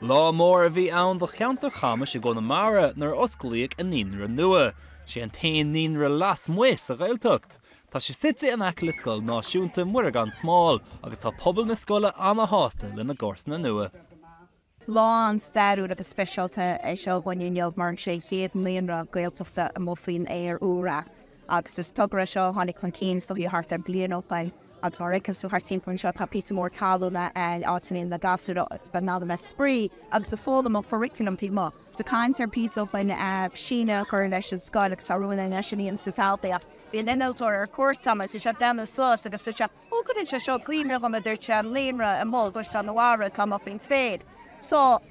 Lá mór a bhí ann do cheantar Chamais i gConamara nuair a osclaíodh a naíonra nua. Sé an t-aon naíonra lasmuigh sa Ghaeltacht. Tá sé suite in aice le Scoil Náisiúnta Muire Gan Smál agus tá pobal na scoile ana-shásta lena gcomharsana nua. Lá an-stairiúil agus speisialta é seo againn inniu mar is é an chéad naíonra Gaeltachta amuigh faoin aer úr é agus is togra é seo a tháinig chun cinn is dóichí thart ar bliain ó shoin agus mar a fheiceann tú thart timpeall anseo tá píosa mór talún ann áit a mbíonn na gasúir in ann a bheith ag spraoi agus ag foghlaim an churriculum taobh amuigh. Tá caint ar píosa ó shoin síneadh a chur leis an scoil agus tá rún againn é sin a dhéanamh sa todhchaí ach bhí an innealtóir ar cuairt agam agus bhí sé ag breathnú suas agus dúirt sé Ó cuireann sé seo cuimhne dhom a dúirt sé, an naíonra i mBaile na Mara atá amuigh faoin spéir. So,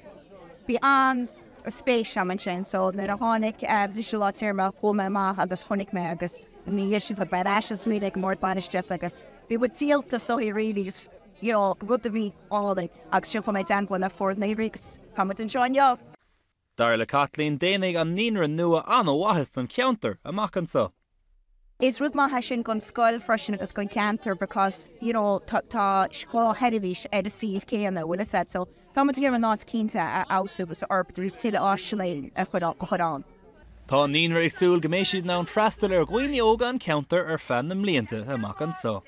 bhí an-spéis agam ansin. So, nuair a tháinig briseadh lár téarma, chuaigh mé amach agus chonaic mé agus ina dhiaidh sin thug mé ar ais an smaoineamh ag an mBord Bainistíochta agus bhí muid díolta is dóichí really just, you know, rud a bhí álainn agus sin chuaigh mé i dteangmháil le foireann an naíonra agus tá muid anseo inniu. Dar le Caitlín, déanfaidh an naíonra nua an-mhaitheas don cheantar amach anseo. Is rud maith é sin don scoil freisin agus don cheantar because you know tá tá dhá sheirbhís ar an suíomh céanna, bhfuil fhios a'd, so tá muid ag iarraidh an áit cinnte a fheabhsú agus a fhorbairt agus tuilleadh áiseanna a chur a chur ann. Tá an naíonra ag súil go mbeidh siad in ann freastal ar dhaoine óga an cheantair ar feadh na mblianta amach anseo.